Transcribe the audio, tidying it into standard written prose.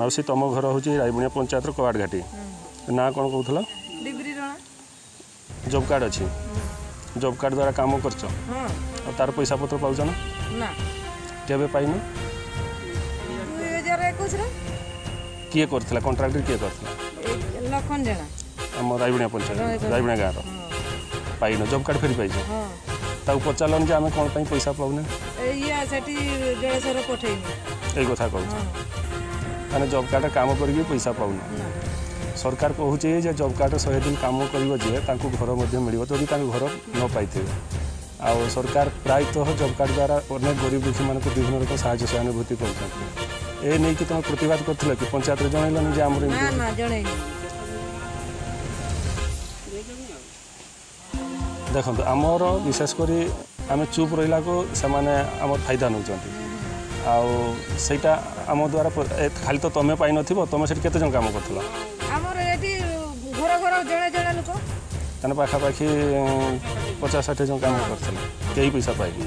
ମାଉସୀ, ତମ ଘର ହେଉଛି ରାଇବୁଣିଆ ପଞ୍ଚାୟତର କବାଟଘାଟି, ନାଁ କ'ଣ କହୁଥିଲ? ଜବ୍ କାର୍ଡ଼ ଅଛି? ଜବ୍ କାର୍ଡ଼ ଦ୍ୱାରା କାମ କରୁଛ, ଆଉ ତାର ପଇସା ପତ୍ର ପାଉଛ ନା? କେବେ ପାଇନ? କିଏ କରିଥିଲା କଣ୍ଟ୍ରାକ୍ଟର? କିଏ କରିଥିଲା? ଆମ ରାଇବୁଣିଆ ପଞ୍ଚାୟତ, ରାଇବୁଣିଆ ଗାଁର। ପାଇନ? ଜବ୍ କାର୍ଡ଼ ଫେରି ପାଇଛ? ତାକୁ ପଚାରିଲନି ଯେ ଆମେ କ'ଣ ପାଇଁ ପଇସା ପାଉନେ? ଏଇ କଥା କହୁଛ। ମାନେ ଜବ୍ କାର୍ଡ଼ରେ କାମ କରିକି ପଇସା ପାଉନ। ସରକାର କହୁଛି ଯେ ଜବ୍ କାର୍ଡ଼ରେ 100 ଦିନ କାମ କରିବ ଯିଏ, ତାଙ୍କୁ ଘର ମଧ୍ୟ ମିଳିବ, ଯଦି ତାଙ୍କ ଘର ନ ପାଇଥିବେ। ଆଉ ସରକାର ପ୍ରାୟତଃ ଜବ୍ କାର୍ଡ଼ ଦ୍ୱାରା ଅନେକ ଗରିବ ଦୁଃଖୀମାନଙ୍କୁ ବିଭିନ୍ନ ରକମ ସାହାଯ୍ୟ ସହାନୁଭୂତି କରୁଛନ୍ତି। ଏ ନେଇକି ତୁମେ ପ୍ରତିବାଦ କରିଥିଲ କି? ପଞ୍ଚାୟତରେ ଜଣେଇଲନି ଯେ ଆମର? ଦେଖନ୍ତୁ, ଆମର ବିଶେଷ କରି ଆମେ ଚୁପ୍ ରହିଲାକୁ ସେମାନେ ଆମର ଫାଇଦା ନେଉଛନ୍ତି, ଆଉ ସେଇଟା ଆମ ଦ୍ୱାରା ଖାଲି ତ ତମେ ପାଇନଥିବ। ତମେ ସେଠି କେତେ ଜଣ କାମ କରୁଥିଲ? ଆମର ଏଠି ଘର ଘର ଜଣେ ଜଣେ ଲୋକ, ତାହେଲେ ପାଖାପାଖି 50 60 ଜଣ କାମ କରୁଥିଲେ। କେହି ପଇସା ପାଇନି?